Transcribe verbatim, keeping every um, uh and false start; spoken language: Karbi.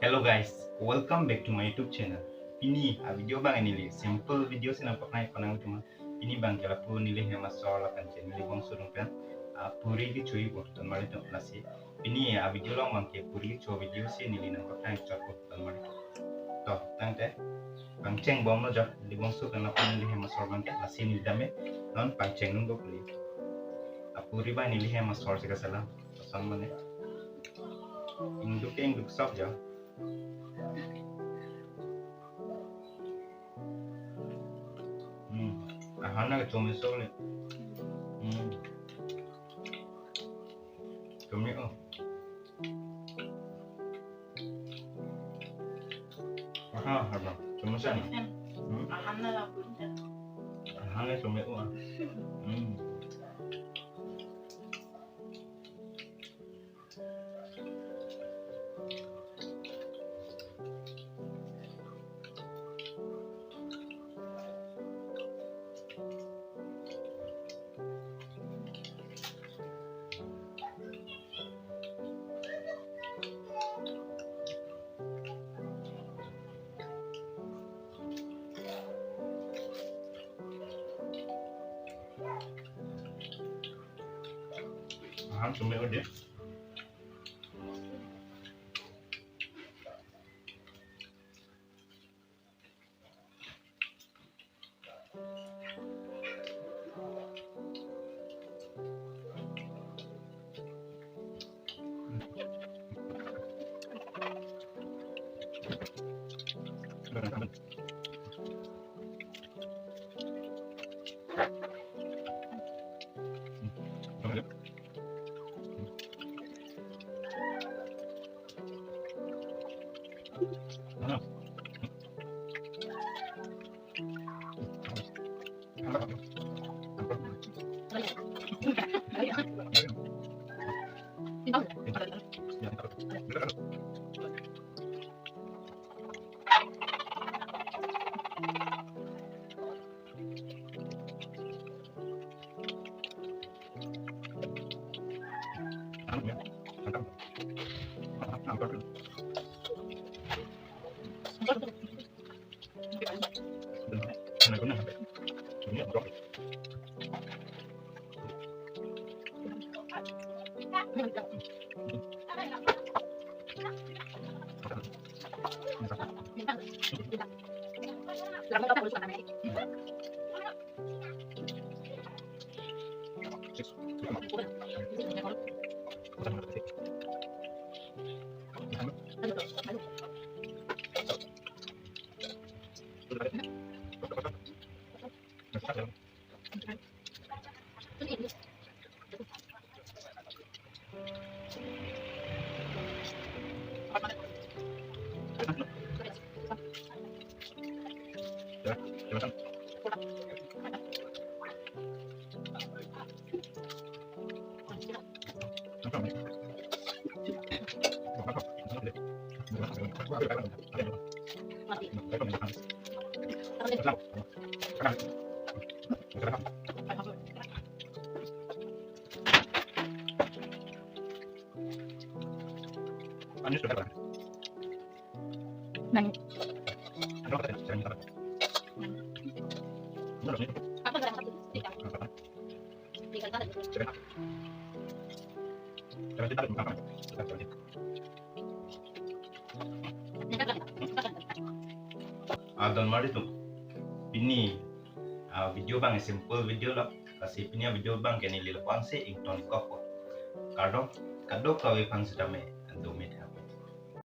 Hello guys, welcome back to my YouTube channel. Pini a video abang neli simple video si nangpaknang pon nangtum. Pini abang ke lapu neli hem asor lapen che neli bongso atum pen a puri kecho-i pu ton mari tum lasi. Pini a video along abang ke puri kecho video si neli nangpaknang chot pu ton mari tum. To, tangte pangchengbomlo jo, neli bongso pen lapu neli hem asor abang ke lasi neli dam-e non pangcheng nung do puli. A puri abang neli hem asor si kaselam. Koson mane. Ingduk ke ingduk sok jo. Hmm. Ahan na kechom-e sok le. Hmm. Chom-e o. Aha, aha. Chom-e san. Hmm? Ahan na lapu. Ahan na chom-e o. Hmm. Ahan chom-e o de. Ah, don mari tum. Pini, ah, video abang simple video lo. Lasi pini a video abang ke neli lapu-an si ington kok. Kardom, kadokave aphan sitame, dome